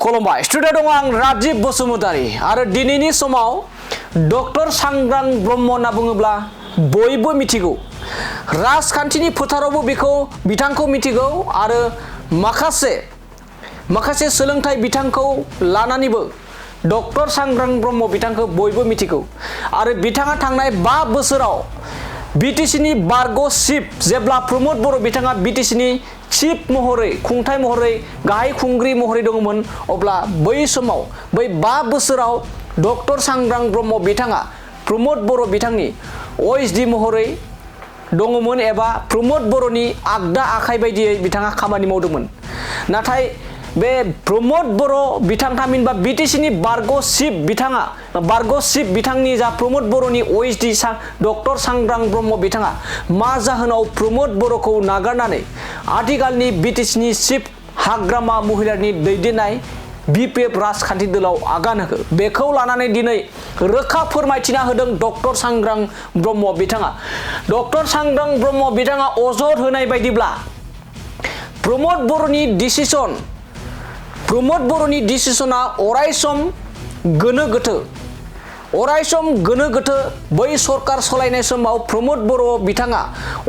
खुलुमबाय स्टुडिअ दङ आं राजीब बसुमतारी आरो दिनैनि समाव डक्टर सांग्रां ब्रह्म होनना बुङोब्ला बयबो मिथिगौ राजखान्थिनि फोथारावबो बेखौ बिथांखौ मिथिगौ आरो माखासे सोलोंथाइ बिथांखौ लानानैबो डक्टर सांग्रां ब्रह्म बिथांखौ बयबो मिथिगौ आरो बिथाङा थांनाय 5 बोसोराव बीटीसीनि बारग' चिफ जेब्ला प्रमोद बर' बिथाङा बीटीसीनि चिफ महरै खुंथाय महरै गाहाय खुंग्रि महरै दङमोन अब्ला बै समाव बै 5 बोसोराव डक्टर सांग्रां ब्रह्म बिथाङा प्रमोद बर' बिथांनि ओएसडी महरै दङमोन एबा प्रमोद बर'नि आगदा आखाइ बायदियै बिथाङा खामानि मावदोंमोन नाथाय बे प्रमोद बर' बिथां थामहिनबा बीटीसीनि बारग' चिफ बिथांनि जा प्रमोद बर'नि ओएसडी डक्टर सांग्रां ब्रह्म बिथाङा मा जाहोनाव प्रमोद बर'खौ नागारनानै आथिखालनि बीटीसीनि चिफ हाग्रामा महिलारिनि दैदेननाय बीपीएफ राजखान्थि दोलाव आगान होखो बेखौ लानानै दिनै रोखा फोरमायथिना होदों डक्टर सांग्रां ब्रह्म बिथाङा। डक्टर सांग्रां ब्रह्म बिथाङा अजद होनाय बायदिब्ला प्रमोद बर'नि डिसिसना अरायसम गोनो गोथो बै सरकार सलायनाय समाव प्रमोद बर' बिथाङा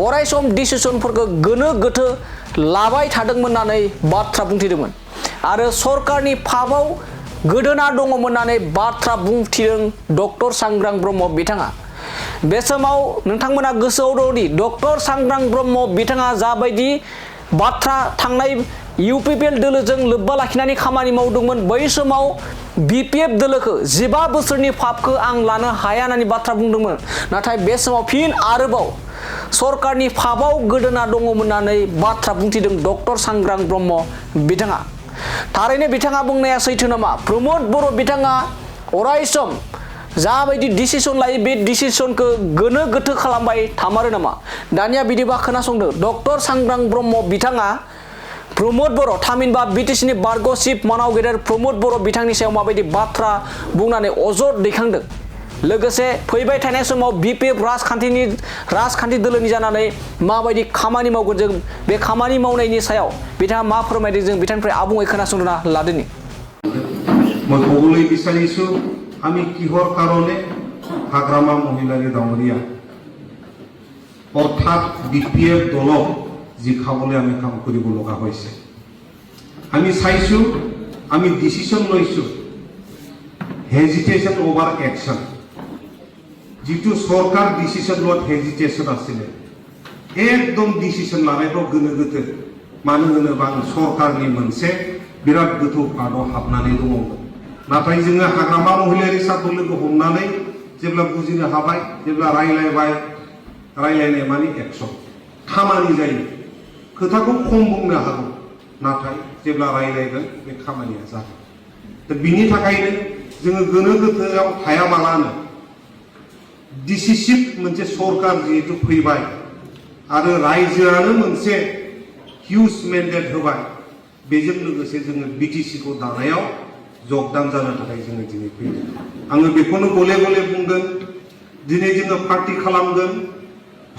अरायसम डिसिसनफोरखौ गोनो गोथो लाबाय थादोंमोन होननानै बाथ्रा बुंथिदोंमोन आरो सरकारनि फाबाव गोदोना दङमोन होननानै बाथ्रा बुंथिदों डक्टर सांग्रां ब्रह्म बिथाङा। बे समाव नोंथांमोना गोसोआव दङदि डक्टर सांग्रां ब्रह्म बिथाङा जाबायदि बाथ्रा थांनाय यूपीपीएल दोलोजों लोब्बा लाखिनानै खामानि मावदोंमोन बै समाव बीपीएफ दोलोखौ 15 बोसोरनि फाबखौ आं लानो हाया होननानै बाथ्रा बुंदोंमोन नाथाय बे समाव फिन आरोबाव सरकारनि फाबाव गोदोना दङमोन होननानै बाथ्रा बुंथिदों डक्टर सांग्रां ब्रह्म बिथाङा। थारैनो बिथाङा बुंनाया सैथो नामा? प्रमोद बर' बिथाङा अरायसम जाबायदि डिसिसन लायो बे डिसिसनखौ गोनो गोथो खालामबाय थामारो नामा? दानिया बिदिबा खोनासंदो डक्टर सांग्रां ब्रह्म बिथाङा प्रमोद बर' थामहिनबा बीटीसीनि बारग' चिफ मानाव गेदेर प्रमोद बर' बिथांनि सायाव माबायदि बाथ्रा बुंनानै अजद दैखांदों लोगोसे फैबाय थानाय समाव बीपीएफ राजखान्थि दोलोनि जानानै माबायदि खामानि मावगोन जों बे खामानि मावनायनि सायाव बिथाङा मा फोरमायदों जों बिथांनिफ्राय आबुङै खोनासंना लादोनि। মই ক'বলৈ বিচাৰিছো আমি কিহৰ কাৰণে হাগ্ৰামা মহিলাৰী ডাঙৰীয়া অৰ্থাৎ বিপিএফ দলক জিকাবলৈ আমি কাম কৰিব লগা হৈছে। আমি চাইছো আমি ডিসিশন লৈছো হেজিটেশন ওভার একশন जितु सरकार डिसिसन लोत हेजिटेशन आसिले एकदम डिसिसन लानायखौ गोनो गोथो मानो होनोबा सरकारनि मोनसे बिराद गोथौ फादाव हाबनानै दङमोन नाथाय जोङो हाग्रामा महिलारि साफोर लोगो हमनानै जेब्ला बुजिनो हाबाय जेब्ला रायलायनाय माने एक्शन खामानि जायो खोथाखौ खम बुंनो हागौ नाथाय जेब्ला रायलायगोन बे खामानिया जागोन दा बिनि थाखायनो जोङो गोनो गोथोआव थायामालानो डिसिसिभ मोनसे सरकार जिहेतु फैबाय आरो रायजोआनो मोनसे हिउज मेन्डेट होबाय बेजों लोगोसे जोङो बीटीसी खौ दानायाव जगदान जानो थाखाय जोङो दिनै फैदों। आङो बेखौनो गले गले बुंगोन दिनै जोङो पार्टी खालामगोन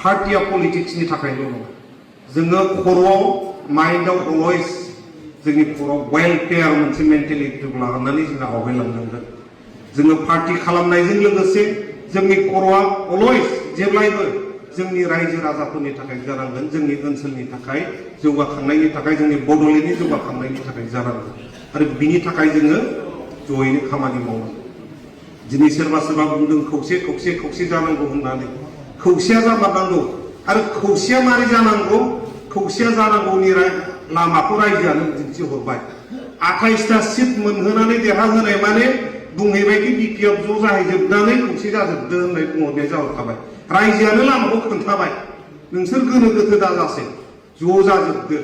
पार्टीया पलिटिक्सनि थाखायल' नङा जोङो खर'आव माइन्डआव अलवेज जोंनि खर'आव वेलफेयार मोनसे मेन्टेलिटिखौ लानानै जोङो आवगायलांनांगोन। जोङो पार्टी खालामनायजों लोगोसे जोंनि खर'आ अलवेज जेब्लायबो जोंनि रायजो राजाफोरनि थाखाय जानांगोन जोंनि ओनसोलनि थाखाय जौगाखांनायनि थाखाय जोंनि बड'लेण्डनि जौगाखांनायनि थाखाय जानांगोन आरो बिनि थाखाय जोङो जयैनो खामानि मावनांगौ। दिनै सोरबा बुंदों खौसे जानांगौ होननानै खौसेया जामारनांगौ आरो खौसेया मारै जानांगौ खौसेया जानांगौनि लामाखौ रायजोआनो दिन्थिहरबाय 28टा सिट मोनहोनानै देरहाहोनाय माने बुंहैबायदि बीपीएफ ज' जाहैजोबनानै खौसे जाजोबदों होननाय बुंहरनाया जाहरखाबाय रायजोआनो लामाखौ खोन्थाबाय नोंसोर गोनो गोथो दाजासै ज' जाजोबदो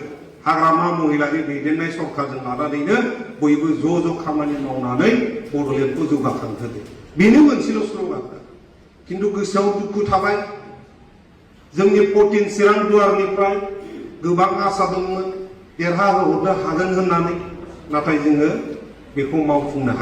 हाग्रामा महिलारि दैदेननाय सरकारजों लानानैनो बयबो ज' खामानि मावनानै बड'लेण्डखौ जौगाखांहोदो बेनो मोनसेल' स्ल'गान खिन्थु गोसोआव दुखु थाबाय जोंनि 14 चिरां दुवारनिफ्राय गोबां आसा दंमोन देरहाहोहरनो हागोन होननानै नाथाय जोङो बेखौ मावफुंनो हाया।